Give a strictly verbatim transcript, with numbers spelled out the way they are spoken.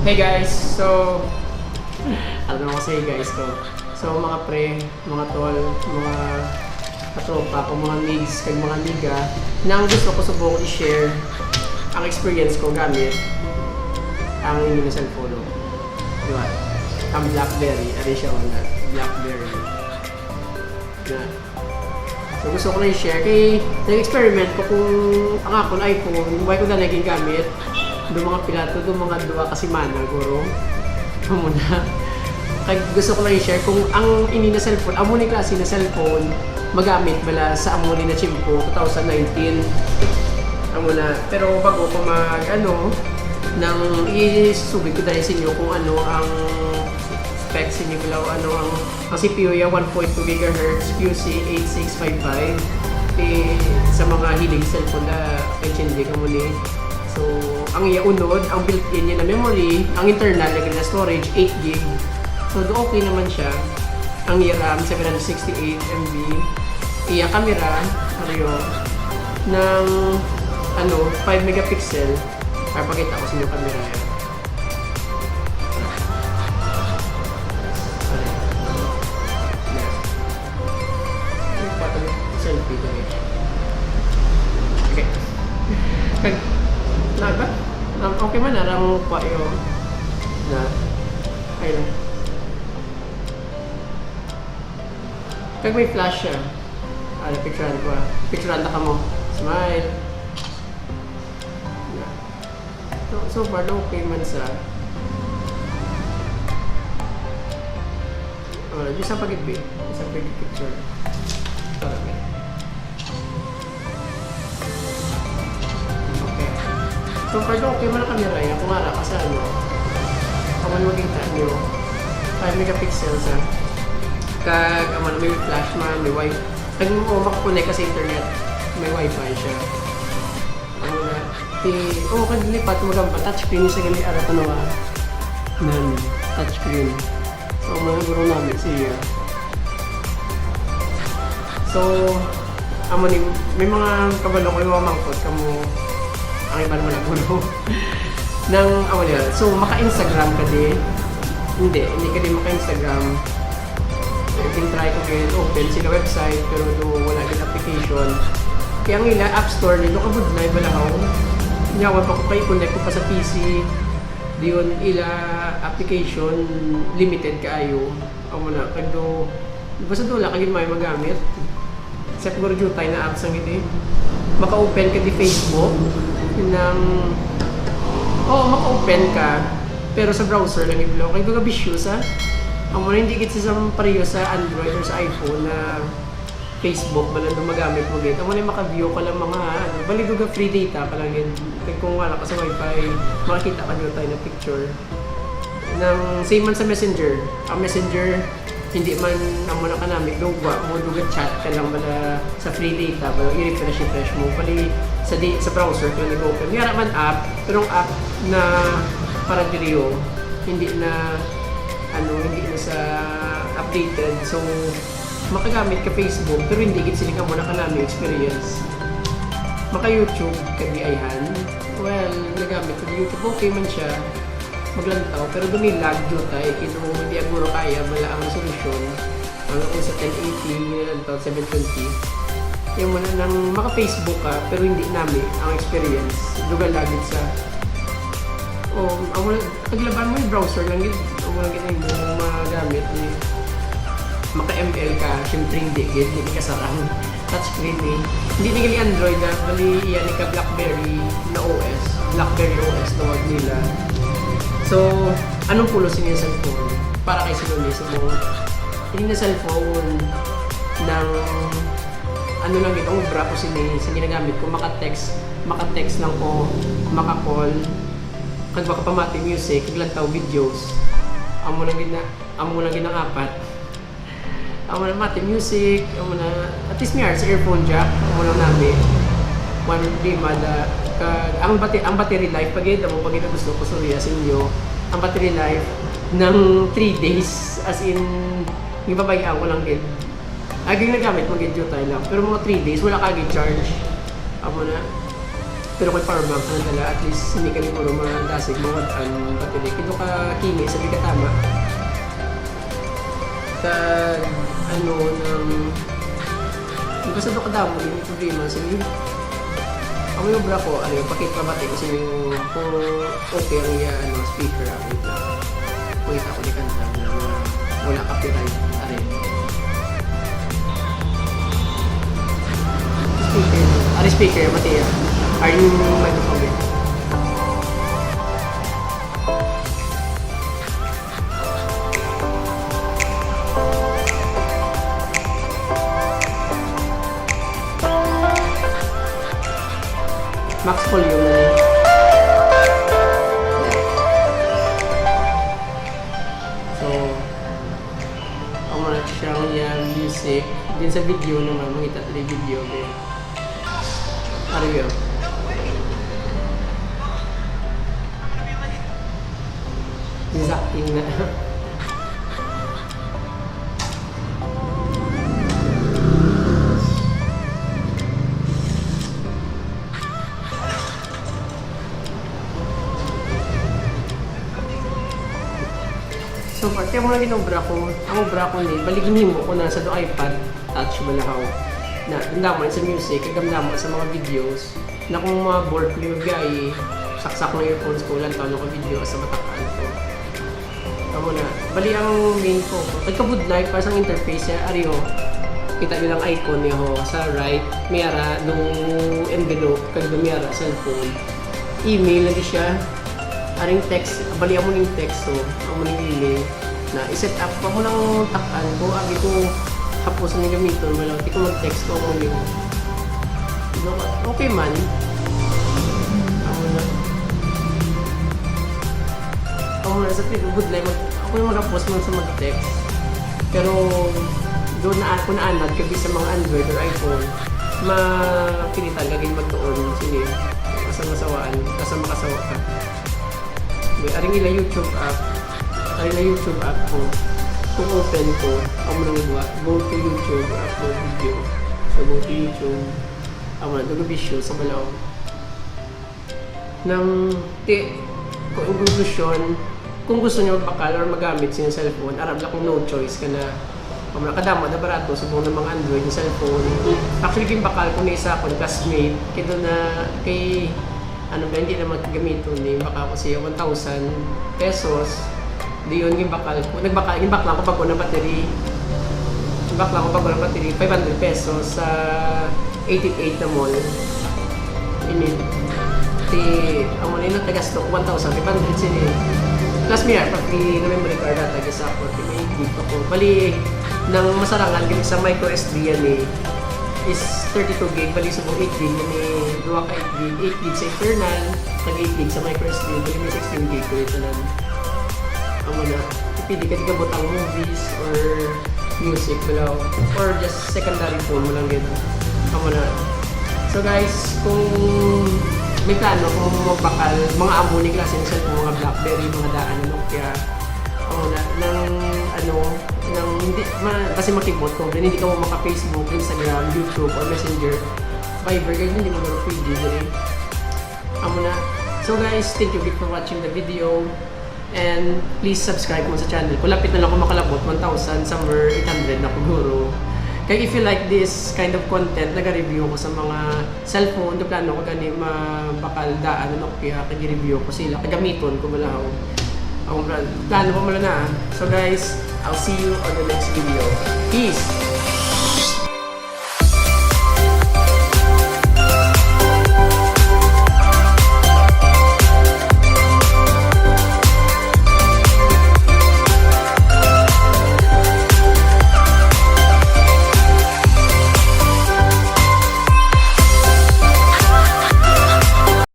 Hey guys! So, ano naman ko sa hey guys ko? So mga pre, mga tol, mga katropa ko, mga migs, kag mga amiga, na ang gusto ko subong i-share ang experience ko gamit ang inyo na cellphone. Diba? Ang BlackBerry, ano siya una? BlackBerry. Na. So gusto ko lang i-share kay nag-experiment ko kung ang akon iPhone, why ko na naging gamit do mga pila to, do mga duha ka semana, guro. Amo na. Kag gusto ko lang i-share kung ang ini na cellphone, amo ni klase na cellphone, magamit bala sa amo ni na tiyempo, two thousand nineteen. Amo na. Pero bago ko mag, ano, nang isugid ko dahil sa inyo kung ano ang specs sa inyo, bala, o ano ang, ang C P U ya, one point two gigahertz, Q C eight six five five. Eh, sa mga hilig cellphone na, kay Chindy ka mo ni. So, ang iya unod, ang built-in niya na memory, ang internal niya na storage, eight gig. So, do okay naman siya. Ang iya RAM, seven hundred sixty-eight M B. Iya camera, pareho, ng, ano, five megapixel. Para pakita ko sa inyo camera niya. Selfie ko eh. Okay. Kag, na ba? Um, okay man, narang pa yung na, ayun. Kag may flash siya. Ah, picturean ko ah. Picturean ta ka mo. Smile. Yeah. So, so far, okay man sa, ah, di sa pag-ibig. Sa pag-picture. Para may. Okay. So far, okay man ang camera. Yung kung ara ka sa ano, kung ano makita nyo, five megapixels ah. Kag, ang ano, may flash man, may wifi. Kag mo makakonect ka sa internet, may wifi siya. Ano na? Ti, oh, kag lipat mo gamba, touchscreen sa gali ara ko na. Nan, touchscreen. So, mga guro namin siya. So, amo ni, may mga kabalo ko yung mga mangkot kamo, ang iba naman ang guro. Nang, amo niya, so, maka-Instagram ka di? Hindi, hindi ka di maka-Instagram. Gin-try ko gid open sila website, pero do wala gid application. Kaya ang ila app store nila kabudlay balahaw. Nyawan pa ko kay connect ko pa sa P C. Diyon ila application limited kaayo. Amo na, kag do, basta do wala ka gid may magamit. Except guro jutay na apps ang gid eh. Maka-open ka di Facebook. Nang, oo, maka-open ka. Pero sa browser lang gid balahaw. Kay do ka bisyosa. Amo na hindi gid sa pareho sa Android or sa iPhone na Facebook, bala do magamit mo gid. Amo na maka-view ka lang mga, ano, bali do ka free data ka lang gid. Kay kung wala ka sa wifi, makakita ka jutay na picture. Nang same man sa Messenger. Ang Messenger, hindi man amo na kanami, do wa mo do ga-chat ka lang bala sa free data, bala i-refresh, refresh mo. Bali, sa di, sa browser ka lang i-open. May ara man app, pero ang app na para diriyo, hindi na, ano, hindi na sa updated. So, makagamit ka Facebook, pero hindi gid sila amo na kanami experience. Maka YouTube ka di ayhan. Well, nagamit ko YouTube, okay man siya. Maglantaw, pero do may lag jutay, kay do hindi aguro kaya bala ang resolution. Ang ako sa ten eighty, nilantaw seven twenty. Yung mo na nang maka-Facebook ka, pero hindi nami ang experience. Do ga lag gid sa, oh, ang wala, paglaban mo yung browser lang gid, ang wala gid mo magamit ni maka-M L ka, syempre hindi gid, hindi ka sarang. Touchscreen eh. Hindi ni gali Android na, bali iya ni ka BlackBerry na O S. BlackBerry O S tawag nila. So, anong pulos niya sa cellphone? Para kay sino ni sa mga ini na cellphone ng ano lang gid, ang obra ko sini, sa ginagamit ko, maka-text, maka-text lang ko, maka-call, kag makapamati music, kag lantaw videos. Amo lang gid na, amo lang gid ang apat. Amo na mati music, amo na, at least may sa earphone jack, amo lang nami. One di mada, kag ang bati-, ang battery life pa gid, amo pa gid ang gusto ko surya sa inyo. Ang battery life ng three days, as in, gipabay-an ko lang gid. Ay, ginagamit mo gid jutay lang. Pero mga three days, wala ka gid charge. Amo na. Pero kay power bank na dala, at least hindi ka siguro madasig mo ang battery. Kito ka kimi sa di katama. Kag, ano, nang, basta do kadamo yung problema sa inyo. Ang may obra ko, ano, yung pakita ba tayo sa inyo kung okay ang iya, ano, speaker, ah, wait lang. Wait, ako di kanta, wala, wala copyright. Are. Speaker. Are speaker, Matia. Are yung microphone. Max volume na ni. So, ang mga siyang yang music. Din sa video naman, makita tayo yung video, okay? Are you? Exacting na. So, parte mo na ginobra ko. Ang obra ko ni, bali ginhimo ko na sa do iPad Touch balahaw. Na, damdaman sa music, kag damdaman sa mga videos. Na kung mga bored ko yung gay, saksak ng earphones ko, lantaw ng video sa matakaan ko. Amo na. Bali ang main ko. Kag kabudlay, para sa interface siya, ariho. Kita nyo lang icon niya ho. Sa right, may ara nung envelope, kag may ara cellphone. Email lagi siya. Aring text, bali amo ning text, so, amo ning email. Na, i-set up pa mo lang tak-an ko, agi ko, hapos na gamiton, wala, di ko mag-text ko, amo ning, okay man. Amo na. Amo na, sa tinuod lang, mag-, ako yung mag-hapos man sa mag-text. Pero, doon na ako naanad, kag sa mga Android or iPhone, mapilitan ka gid magtuon, sige, asa masawaan, asa makasawa ka. May aring ila YouTube app, aring ila YouTube app ko. Kung open ko, amo nang iwa, go to YouTube, upload video. So, go to YouTube, amo na, dugo video sa balaw. Nang, ti, kung konklusyon, kung gusto niyo magbakal or magamit sa inyong cellphone, aram lang kung no choice ka na. Kung kadamo na barato, subong ng mga Android na cellphone. Actually, ginbakal ko ni isa akong classmate, kay doon na, kay, ano ba, hindi na maggamito ni, baka ko siya one thousand pesos. Di yun, ginbakal ko. Nagbakal, ginbakal ko bago na battery. Ginbakal ko bago na battery, five hundred pesos sa eighteen eight na mall. Ini, ti, ang muna yung nagtagastok, one thousand five hundred sini. Plus, may, pag may memory card ata, gisa ko, ti may gig pa ko. Bali, nang masarangan, gini sa micro S D yan eh, is thirty-two gig, bali, subong eight gig, may duha ka eight gig, eight gig sa internal, nag eight gig sa micro S D, bali, may sixteen gig ko ito lang. Amo na, pwede ka di ka butang movies or music, balaw, or just secondary phone mo lang gid. Amo na. So guys, kung may plano kung magbakal, mga amo ni klase ng cellphone, mga BlackBerry, mga daan, Nokia, amo na, nang, ano, nang hindi, ma, kasi makibot ko, hindi ka mo maka-Facebook, Instagram, YouTube, or Messenger, Viber, ganyan, hindi mo na pwede, dali. Amo na. So guys, thank you for watching the video. And please subscribe mo sa channel ko. Lapit na lang ako makalabot one thousand, somewhere eight hundred na ko guro. Kay if you like this kind of content, naga-review ko sa mga cellphone, do plano ko gani mabakal daan, ano, kaya kag-review ko sila, kagamiton ko balahaw. Ang plan-, plano ko mala na. So guys, I'll see you on the next video. Peace!